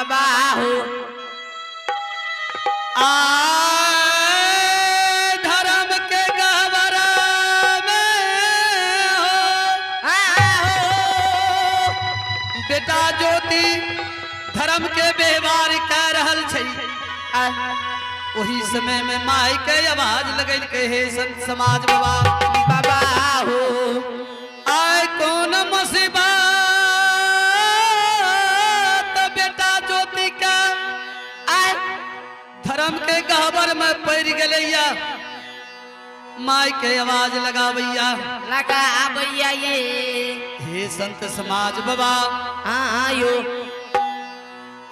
बाबा हो। आ धर्म के गहवर में हो आहो। बेटा ज्योति धर्म के व्यवहार कर रहल छै। ओही समय में माई के आवाज लगल के हे संत समाज बाबा। बाबा हो। आय कौन मुसीबत बेटा ज्योति के आय। धर्म के गहबर में पड़ गेलैया। माई के आवाज लगावैया। लगा भैया ये। हे संत समाज बाबा। आयो।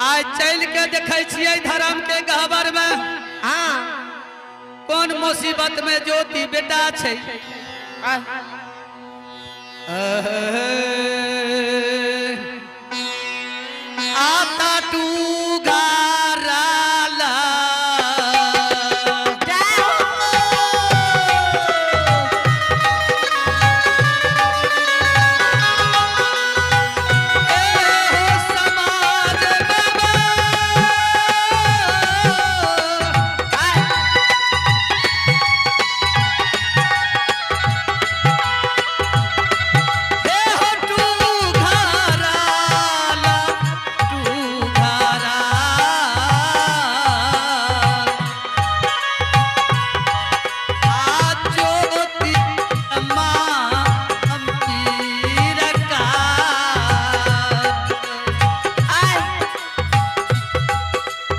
आय चल के देखै छियै धर्म के गहबर में हाँ। कौन मुसीबत में ज्योति बेटा छै। आता टू गाराला। जय हो। ए हो समाज बाबा। आय। हे हो टू घराला, टू घराला। आ ज्योति अम्मा अम्तीर का। आय।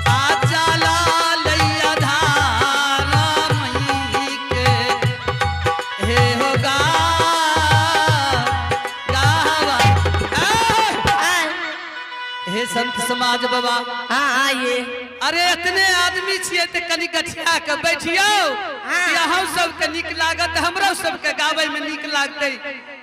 आ चला लैया धारा मई के हे हो गा गावा। आय। हे संत समाज बाबा। हाँ ये। अरे इतने आदमी छियै तऽ कनि गठिया के बैठियौ हाँ। कि अहूँ सबके नीक लागत, हमरो सबके गाबै में नीक लागतै।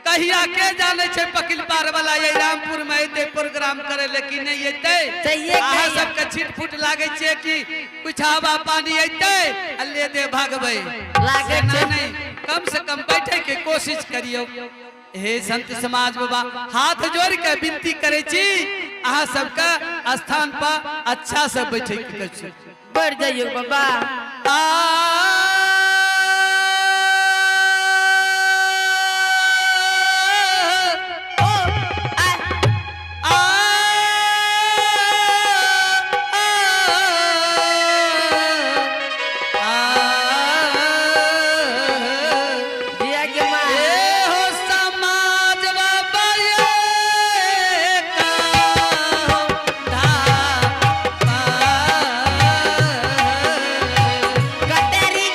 कहिया के जानै छै पकिल पार वाला ये रामपुर में एतै प्रोग्राम करे ले कि नहि एतै। सहिए अहाँ कहिया। सबके छिट फुट लागै छियै कि कुछ हवा पानी एतै आ ले दे भागबै। लागै से छै। नहि, कम से कम बैठे के कोशिश करियौ। हे संत समाज बाबा, हाथ जोड़ के विनती करै छी अहाँ सबके स्थान पर अच्छा से बैठे के कहै छी। बढ़ जाइयो बाबा। आ ओ आय। आ जिया के माँ। ए हो समाज बाबा ये का धा कतरी।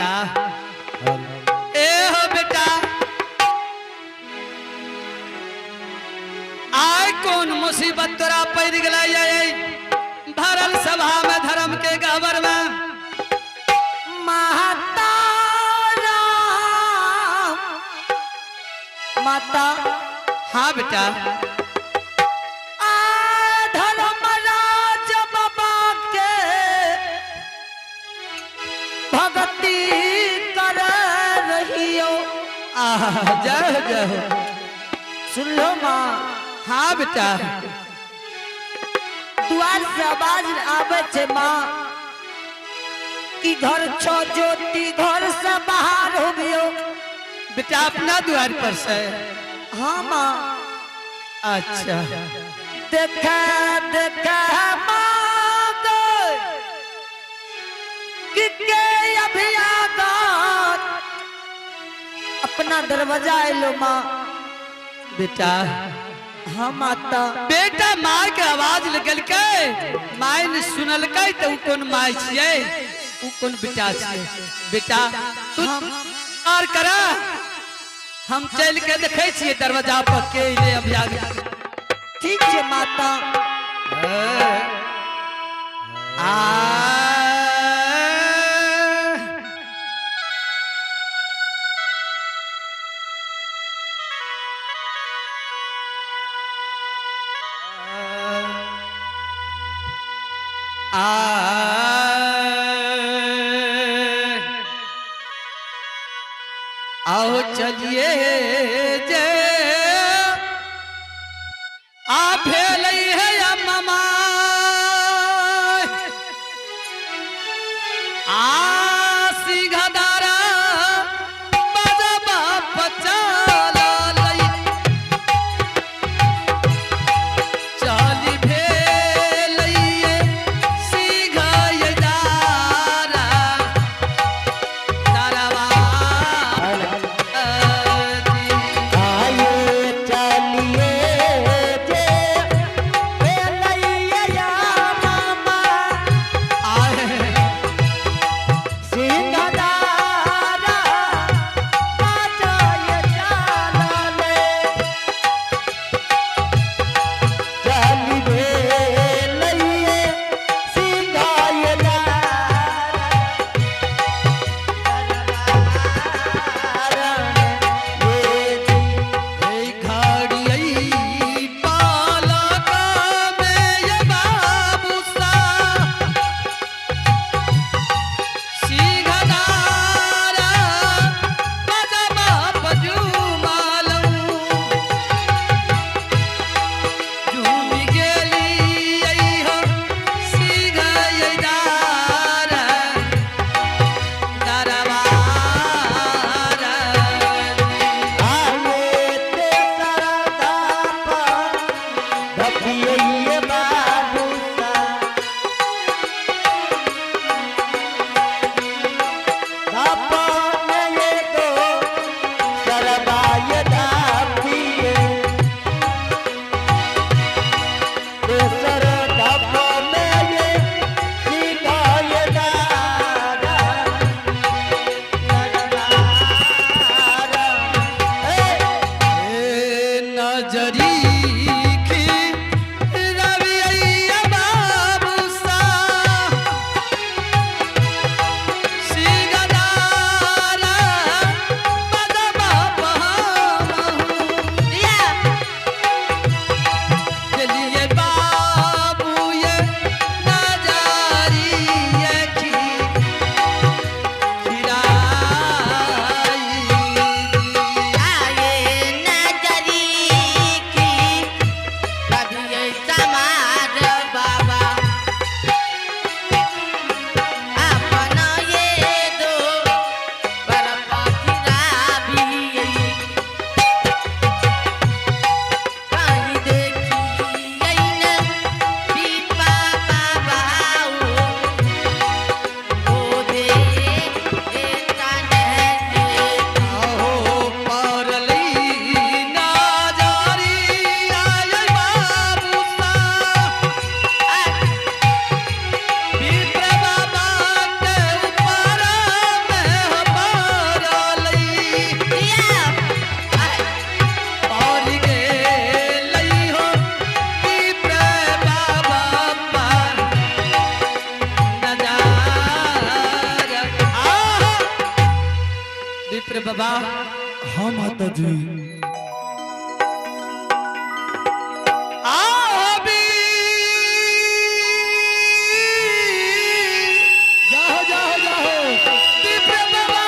बेटा, ए हो बेटा, आय कौन मुसीबत तोरा पड़ गेलै ये भरल सभा में धर्म के गहबर में? माता राम, माता। हाँ बेटा। आ धर्मराज बाबा के भक्ति कर रहियो। आहा, जय हो, जय हो। सुन लो माँ। हाँ बेटा। द्वार से आवाज आवे छे माँ कि घर छो ज्योति, घर से बाहर हो गयो। बेटा, अपना द्वार पर से? हाँ माँ। अच्छा। देखे देखे माँ गो, कि के अभी आगात अपना दरवाजा आलो माँ। बेटा। हाँ माता। बेटा, माय के आवाज लगलकै, माय ने सुनलकै तऽ उ कोन माय छियै, उ कोन बेटा छियै। बेटा, तू आर करा, हम चल के देखै छियै दरवाजा पर के अइलै अभियान। ठीक छे माता। आ आ आओ चलिए जे आ भेलै है ममा आ सिंहदारा बजबा पचाललै चली भेलै सिंहदारा। बाबा। हाँ माता जी। आबी जाहो जाहो जाहो। विप्र बाबा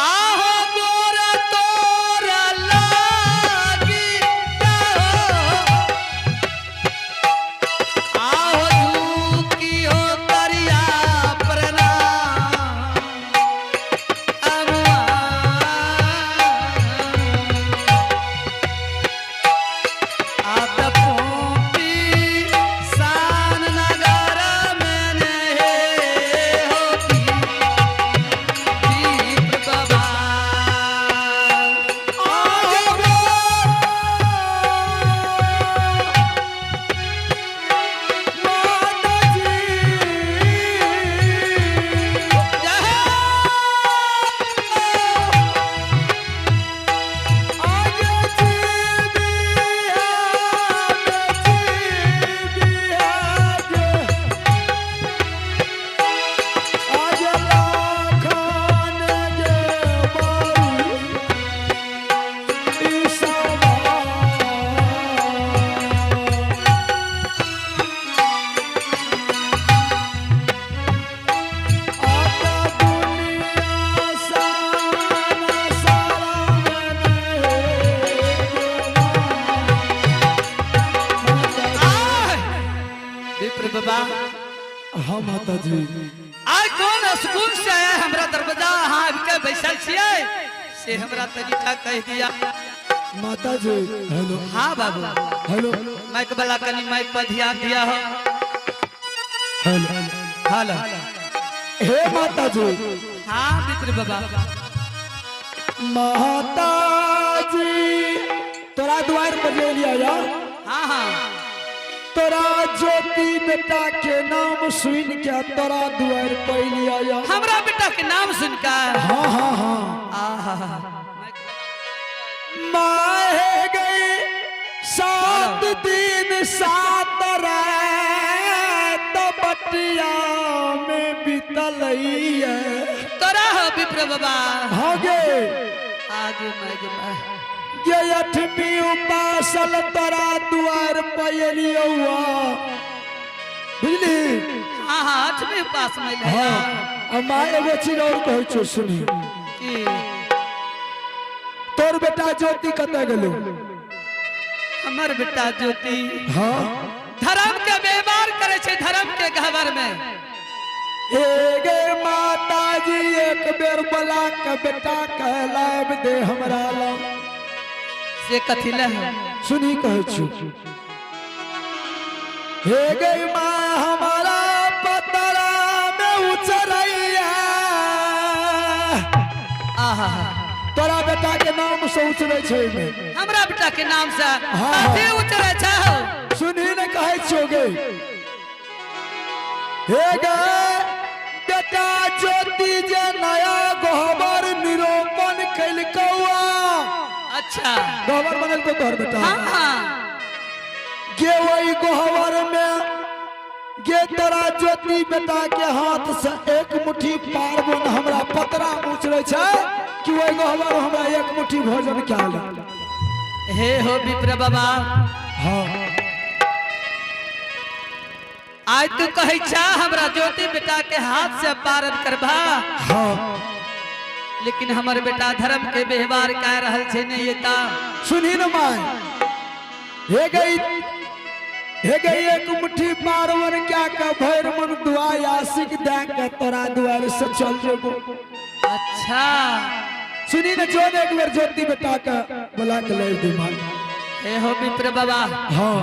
आहो गोर तोर लागी जाहो आहो झूकी हो करिया प्रणाम अमुआ। आत पोपी सान नगर में ने होती दीप बाबा। आज माता जी। जय आज जीवी है, जीवी है, आज लाखन गे बारू ईसवा। आता दुनिया सारा सारा आय! विप्र बाबा। हाँ माता जी। आय कौन स्कूल से आया है हमरा दरवाजा अहाँ आबि के बैसल छियै से हमरा तरीका कह दिया। माता जी हेलो। हाँ बाबू। हेलो। माइक वाला कनी माइक पर ध्यान दिया हो। हेलो। हेलो। हे माता जी। हाँ विप्र बाबा। माता जी तोरा द्वार पर ले लिया यार। हाँ हाँ। तोरा ज्योति बेटा के नाम सुन के तोरा द्वार पर लिया यार। हमरा बेटा के नाम सुनकर? हाँ हाँ हाँ। आहा। माहे गई 7 दिन 7 रात बटिया में बीतल है। तोरा हो विप्र बाबा। हाँ गे। आगे मैं गे मैं। ये अठवीं उपासल तोरा द्वार पयलियौआ बुझली। हाँ हाँ आठवीं पास में ले। हाँ आ माँ एगो चीज और कहै छौ सुनी। की? तोर बेटा ज्योति कतऽ गेलौ? हमर बेटा ज्योति हाँ। धर्म के व्यवहार करे छै धर्म के गहवर में। हे गे माता जी एक बेर बोला के बेटा कहलाब दे हमरा लग। से कथी ले? सुनी कहै छु। हे गे माँ हमारा पतरा में उचरैया। आहा। तोरा बेटा के नाम से उचरै छै ओहिमे। हमरा बेटा के नाम से हाँ। कथी उचरै छै हो? सुनी ने कहै छियौ गे। हे गे बेटा ज्योति जे नया गहबर निरोपण कैलकौआ। अच्छा। गहबर बनलको तोहर बेटा? हाँ हाँ। गे वही गहबर में गे तोरा ज्योति बेटा के हाथ से एक मुट्ठी पारबो न हमरा पतरा उचरै छै कि वही गहबर हमरा एक मुट्ठी भोजन क्या ले। हे हो विप्र बाबा। हाँ। आज तू कहै छा हमरा ज्योति बेटा के हाथ से पारन करबा। हाँ। लेकिन हमर बेटा धर्म के व्यवहार कह रहल छै नहीं एता। सुनी न माय हे गई एक मुट्ठी पारवन क्या के भैर मन दुआ आशिक दे के तोरा दुआर से चल जेबो। अच्छा। सुनी न जोन एक बेर ज्योति बेटा के बोला के ले दी माय। हे हो विप्र बाबा। हाँ।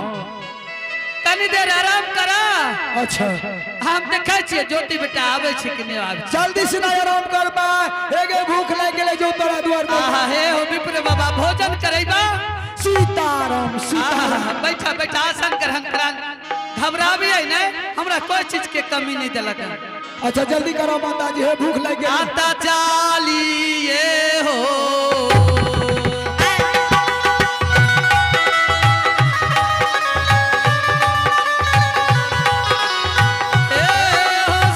तनी देर आराम करा। अच्छा। हम देखै छियै ज्योति बेटा आबै छै कि नहि आबै छै। जल्दी से ना आराम कर बा हे गे भूख लाग गेलै जो तोरा दुआर पर। आहा हे हो विप्र बाबा भोजन करैबा। सीताराम सीताराम। आहा, बैठा बैठा आसन ग्रहण करान। घबराबी है नहीं हमरा कोई चीज के कमी नहीं देलक। अच्छा जल्दी करो माता जी हे भूख लाग गेलै। आता चालिए हो ए हो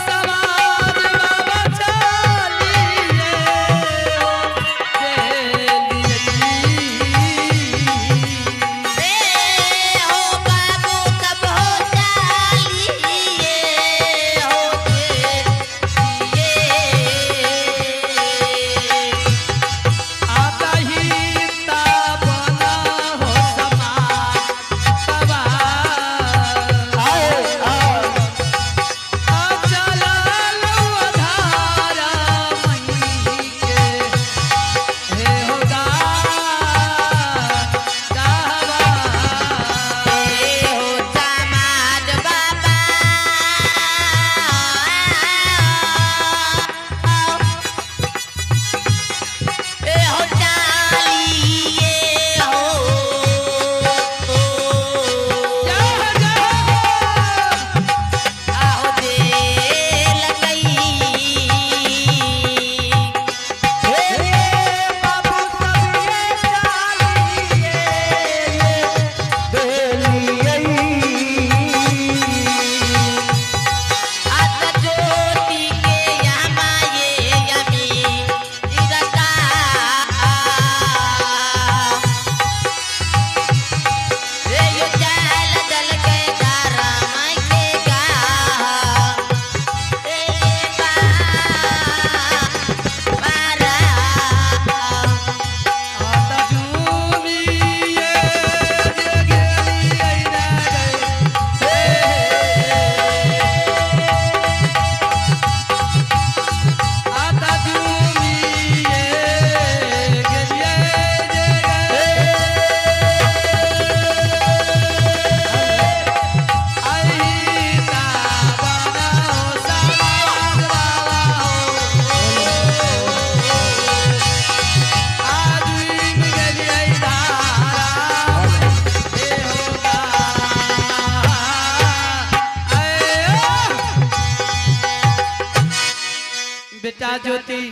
बेटा ज्योति।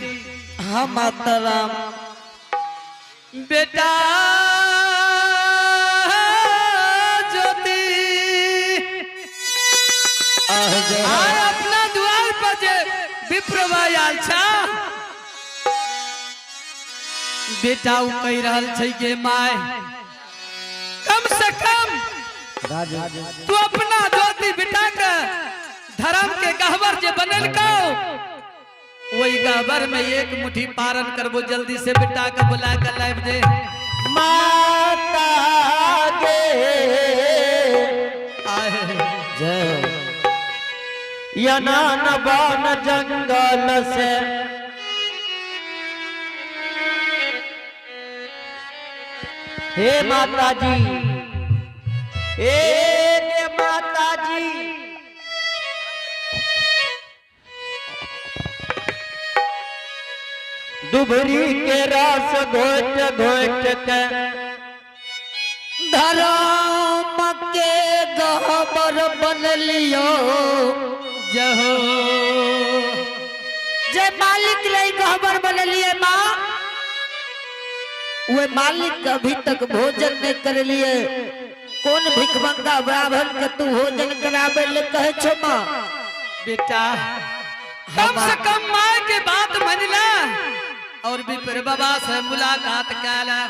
हाँ माता राम। बेटा ज्योति, आह जय हो। आय अपना द्वार पर जे विप्रवा आयल छा, बेटा उ कहि रहल छै के my, कम से कम तू अपना ज्योति बेटा के धर्म के गहबर जे बनेलकौ, वही गहबर में एक मुट्ठी पारण करबो। जल्दी से बेटा के बुला के लाइब दे। माता गे आए। जय हो। यनान बन जंगल से हे माता जी, हे माता जी, दुबरी के रस घोट घोट के धर्म के गहबर बन लियो। जहो। जे मालिक ले गहबर बन लिए माँ, वे मालिक अभी तक भोजन नहीं कर लिए। कौन भिखमंगा ब्राह्मण के तू भोजन करावे ले कहे छो माँ? बेटा, कम से कम माँ के बात मान ला और विप्र बाबा से मुलाकात कला।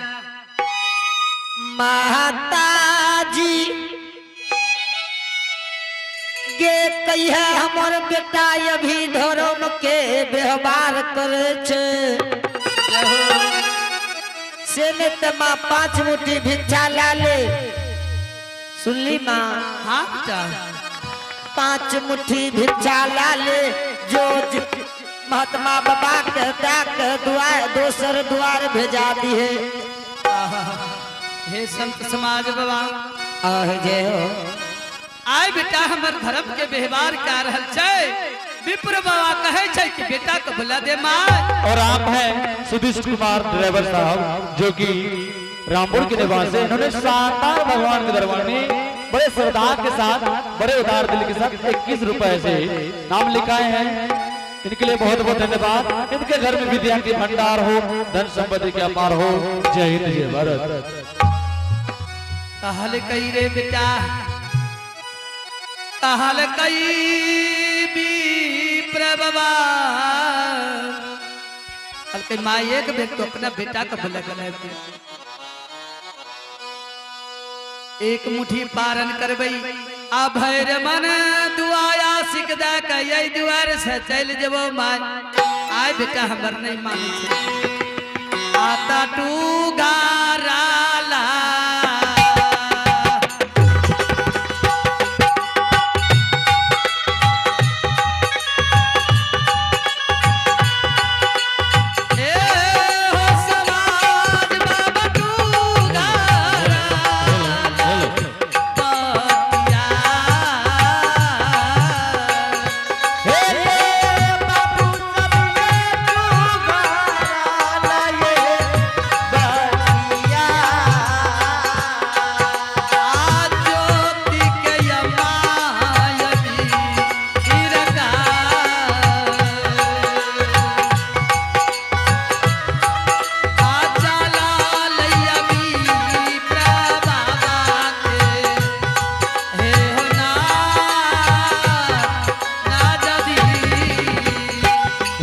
माता जी गे, कहिया हमर बेटा अभी धर्म के व्यवहार करे छे, से ने त माँ 5 मुट्ठी भिक्षा ला ले। सुनली माँ? हाँ बेटा। 5 मुट्ठी भिक्षा ला ले, जो महात्मा बाबा के डाक द्वार दोसर द्वार भेजा दिए। हे संत समाज बाबा, आह जय हो। आय बेटा हमर धर्म के व्यवहार कर रहल छै। विप्र बाबा कहे छै कि बेटा के बुला दे माँ। और आप हैं सुधीश कुमार ड्राइवर साहब, जो कि रामपुर के निवासी हैं। इन्होंने शानदार भगवान के दरबार में बड़े श्रद्धा के साथ, बड़े उदार दिल के साथ 21 रुपए से नाम लिखाए हैं। इनके लिए बहुत बहुत धन्यवाद। इनके घर में विद्या के भंडार हो, धन संपत्ति के अपार हो। जय हिंद, जय भारत। कहल कई रे बेटा, कहल कई विप्र बाबा, कहल कई माँ, एक बेर तो अपना बेटा का बुला के लाइब दे। एक मुट्ठी पारन करबई आ भैर मन दुआया सिख दे के यही दुआर से चल जबो माय। आय बेटा हमर नहीं माने छे। आता टू गाराला। ए हो समाज बाबा टू गाराला बतिया। हे बाबू सबने चुगाला ये बतिया। ज्योति के यमायबी हिरका। आचा लाल यबी प्रभा के हे हो ना ना जदी।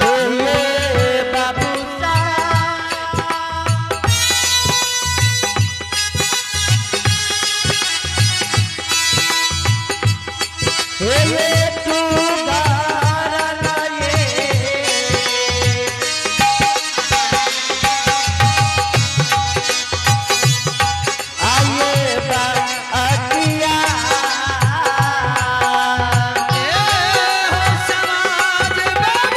हे बाबू साहब, हे तू गारा ये आइए बतिया। ए हो समाज बाबा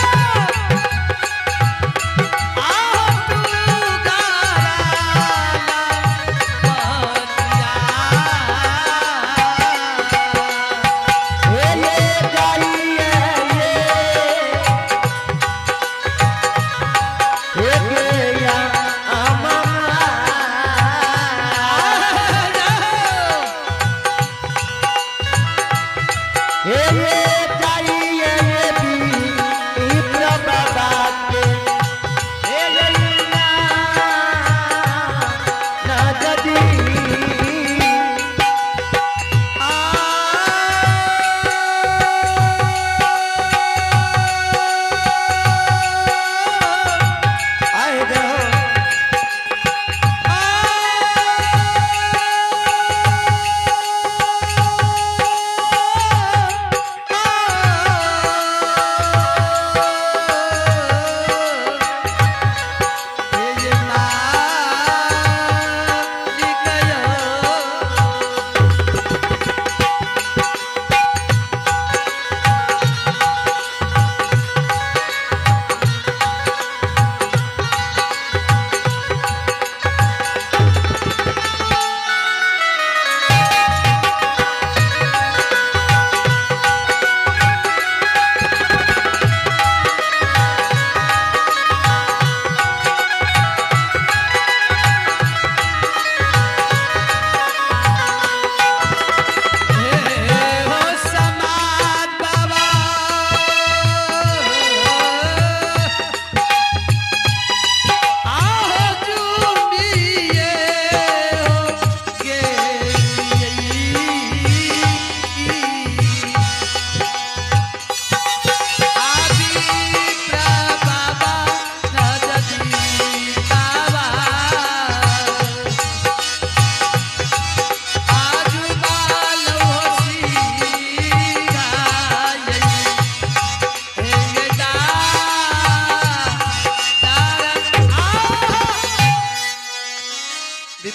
आहो तू गाराला बतिया। हे जाइए ये हे गया अमा। हे जाइए ये भी बाबा।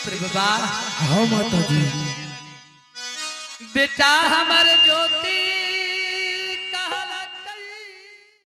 विप्र बाबा, हाँ माता जी। बेटा हमर ज्योति।